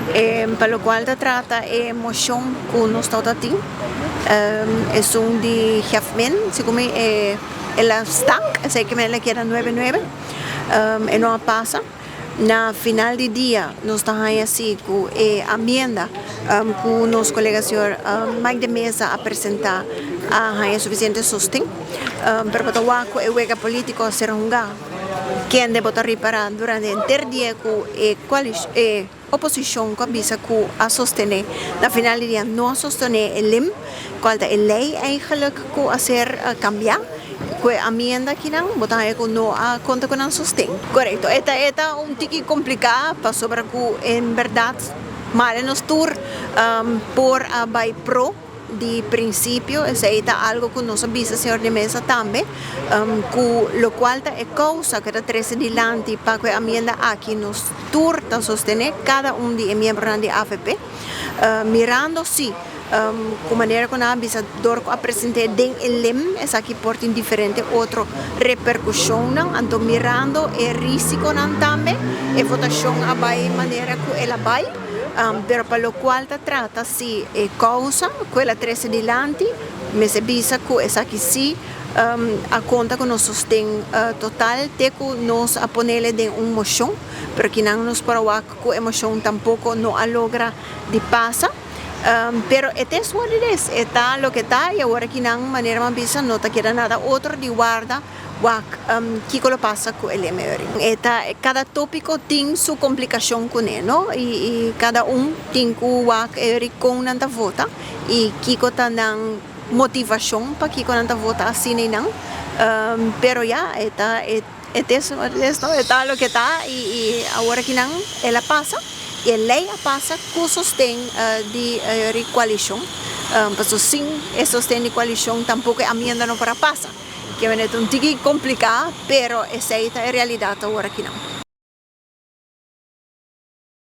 Pa locual ta trata e mocion cu nos ta tin, esun di Geftmin, segun mi el a stank, esey cu el a keda 9-9, e no a pasa. Na final di dia nos ta haya si cu e amienda cu nos colega señor Mike de Meza a presenta a haya suficiente sosten, pero bo ta wak cu e wega politico a ser hunga. Kende bo ta ripara durante henter dia cu e e oposicion cu a bisa cu a sostene, na final di dia no a sostene e LIM, cual ta e ley eigenlijk cu a ser cambia cu e amienda akinan, bo ta haya cu no a conta cu nan sosten. Corecto, e ta un tiki complica pasobra cu en berdad male nos tur por a bay pro di principio. Esey ta algo cu nos a bisa señor de Meza tambe, cu locual ta e causa cu ta trece dilanti pa cu e amienda aki, nos tur ta sostene, cada un di e miembronan di AVP, mirando si cu manera cu nan a bisa door cu a presente den e LIM, esaki por tin diferente otro repercusionnan. Anto mirando e risiconan tambe, e votacion a bay manera cu el a bay, pero pa locual ta trata si e causa cu el a trece dilanti, mester bisa cu esaki si a conta cu nos sosten total te cu nos a ponele den un mocion, pero kinan nos por a wak cu e mocion tampoco no a logra di pasa. Pero it is what it is. E ta loke ta y awor akinan, manera mi a bisa, no ta keda nada otro di warda wak kico lo pasa cu e LMR. E ta cada topico tin su complicacion cune, no? Y cada un tin cu wak eri con nan ta vota y kico ta nan motivacion pa kico nan ta vota asina nan. Pero ya, e ta it is what it is, no? E ta loke ta y awor akinan el a pasa y e ley a pasa cu sosten di coalicion. Paso sin e sosten di coalicion tampoco e amienda no por a pasa. Cu ta un tiki complica, pero esey ta e realidad awor akinan.